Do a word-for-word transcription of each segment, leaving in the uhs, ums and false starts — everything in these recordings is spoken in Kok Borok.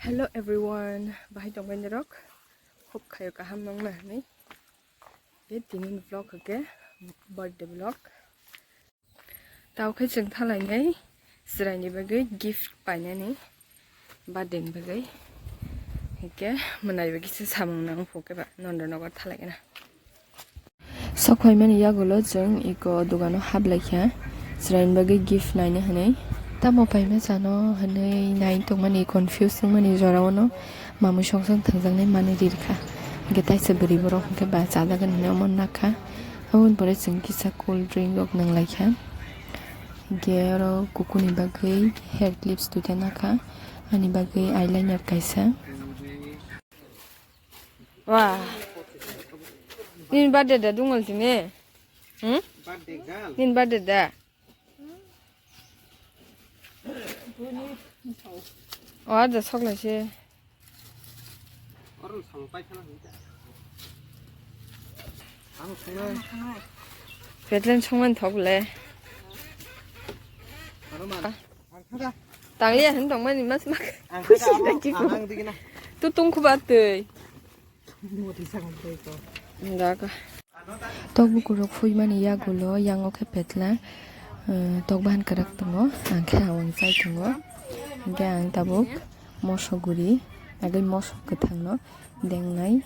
Hello everyone, bahai tongbai norok? Hope khayo kaham nongna hinwi. Ge tini vlog hwnkhe birthday vlog. Tao khe chwng thalainai chwraini bagwi gift painani birthday ni bagwi. Hwnkhe mwnai bagwi se samung nang phukhe ba nondo nogo thalaigwna. Sok phaimani yagulo chwng iko dogano haplaikha, chwraini bagwi gift naina hinwi. Tamo paima chano hinwi nai tongmani, confuse wngmani jorao no mamwi songsong thangjaknai manwi rirkha. Hwnkhe taisa bwrwi borok hwnkhe ba chajagani hinwi omo nakha. Aboni pore chwng kisa cool drink rok nwnglaikha. Hwnkhe oro kukuni bagwi hair clips duita nakha, ani bagwi eyeliner kaisa. Wah. Nini birthday da dungol tini? Hmm? Birthday girl. Nini birthday da? Oh, ada sok lai se. Oro song pai khana hita. Ang song. Petlen songman thok le. Aro ma. Tanglia hin tongmani mas mak. Ang kha amo, ang digi na. Tu tung khuba tei. Mo ti sang tei ko. Nda ka. Tok bukurok phuimani yagulo yango khe petla, eh, tok bahan kwrak tongo, ang khe awang chai tongo. Hingkhe ang tabuk moso guri, agwi moso kwthangno dengnai,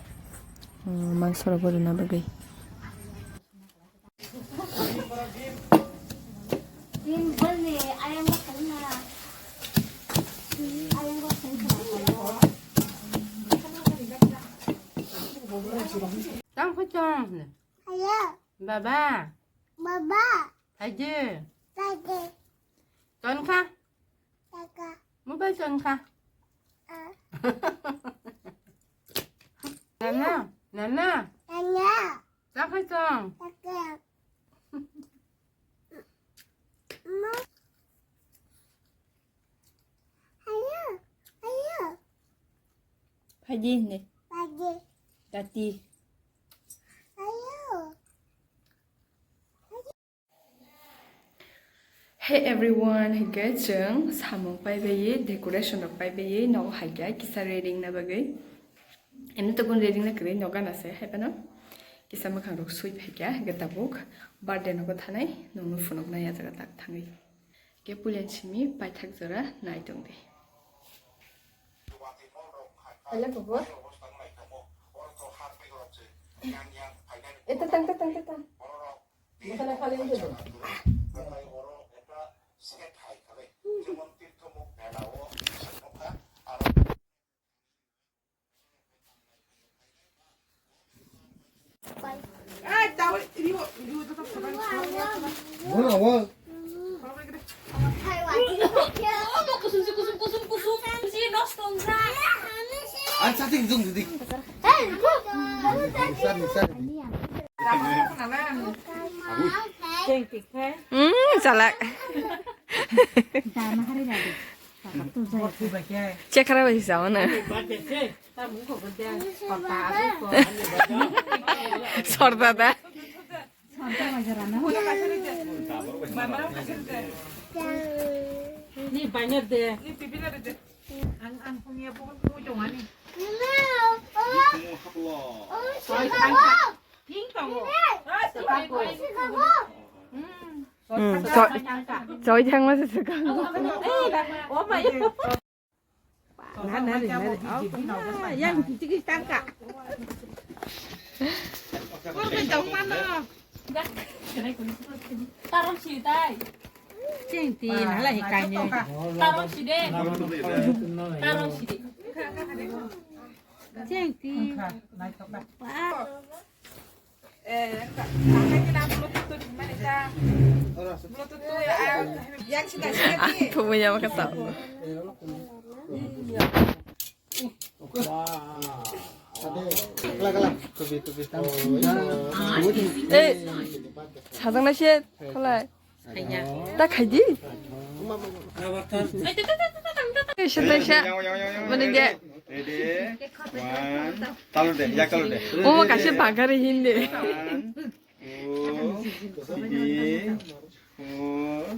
eh, mangsorokbo rwna bagwi. Tang kho chong. Hello. Baba. Baba. Haji. Haji. Ton kha. Taka. Mobile ton kha. Ah. Nana. Nana. Nana. Tang kho chong. Taka. Ma. Ayo, ayo. Phaidi hindi. Phaidi. Tati. Ayo. Hey everyone, hingke chwng samung paibai, decoration rok paibai, nogo haikhe kisa reading na bagwi. Eno tokon reading na kwrwi nogo gana se hai phano. Kisa mwkhang rok sui phaikha, hingke tabuk birthday nogo thanai, nongno phunuknai a jaga tak thangwi. Ke pulen simi paithak jora nai tong di. Hello, Kubo. Eta tang, ta tang, ta tang. Bukan apa yang itu. Hmm, salak. Chekhara bai sao na. Sorda da. Ni banyak de. Ang ang punya pun punya ni. Pink kamu. Hmm. Hmm, choi, choi thangma se se ka. Oh my. Yang tiki tangka. Kurang jauh mana? Tarong si tai. Cing ti nala hikai ni. Tarong si de. Tarong si de. Cing ti. Wah. Ang thumui ya maka tau. Eh, sajang na se kholai. Ta khai di. Kaisa, kaisa. Mane de. Ready? One. Talu de, yak talu de. Omo kaisa bagari hindi. One, two, three, four.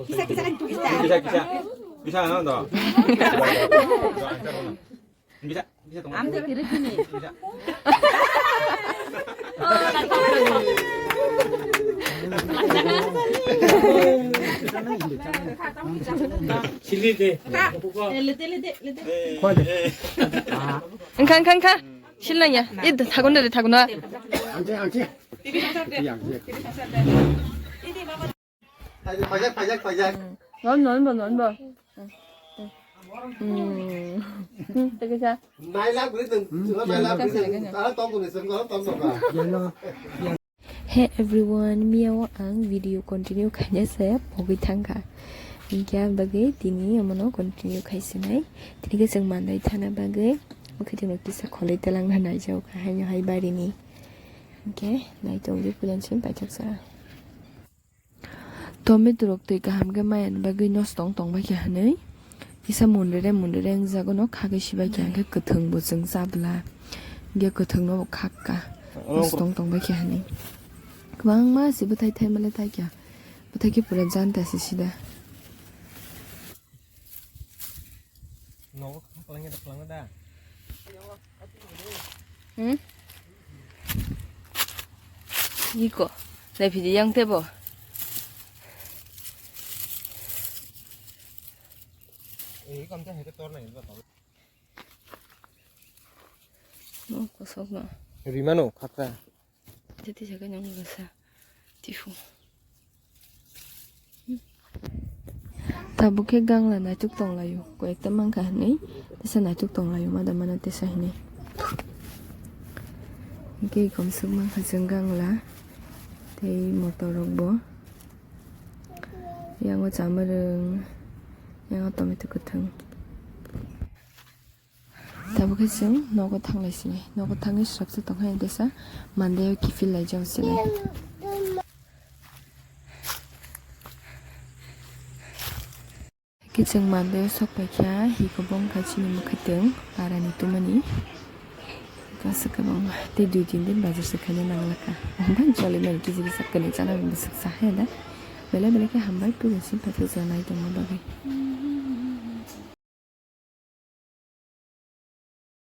Kisa, kisa, kisa. Kisa, no, no. Bisa, bisa tunggu. Amde kiri sini. Bisa. Sili de. Lete, lete, lete. Engka, engka, engka. Silnanya. Id, thagun de, thagun na. Angse, angse. Iya, angse. Pajak, pajak, pajak. Non, non, non, non. Hmm. Hmm, teka sa. Nailak beri dong. Nailak beri dong. Tara tong kuni sem, tara tong kuni. Hello. Hey everyone, miao ang video continue khaina se pogwi thangkha. Hinkhe ang bagwi tini omono continue khaisinai. Tini khe chwng mandai thana bagwi, bwkhe chwngno kisa kholwi twlangna naijao kha haino hai barini. Hinkhe naitongdi puila chwng paithaksa. Tomato rok twi kaham khe maya ni bagwi nosto wng tong bai kha hinwi kisa munrere munrere wngjago no khagwi sibai kha hinkhe kwthwng bo chwng chabla hinkhe kwthwng no bo khakka nosto wng tong bai kha hinwi kwbangma se bwthai thaimale thaikha bwthai khe pura janta se sida. Nogo kha kwlangya da, kwlangya da. Hmm? Iko, nai phidi yang tebo. Eh, iko amte hai ke tor nai ba. No, kosok no. Rimano khakra. Titi jaga nyong gasa. Tifu. Tabuk khe gangla naituk tonglaio. Koyekta mankha hinwi tesa naituk tonglaio mada mana tesa hinwi. Hinkhe komswk mankha chwng gangla tei motor rokbo. Yango chamwrwng, yango tomato kwthwng. Tabuk khe chwng nogo thanglai sinai. Nogo thangwi swrapsa tongkha, tesa mandai o kiphil laijak sinai. Khe chwng mandai o sok paikha, hiko bongkha chini mwkhwtwng parani tumani. Kasa kwbangma tei dui tin din bazar se khaina nanglakha. Omo choli mani kisa kisa kwnwi chana bwswk sa hai da. Belai belai khe hambai puila chini paithak jora nai tongma bagwi.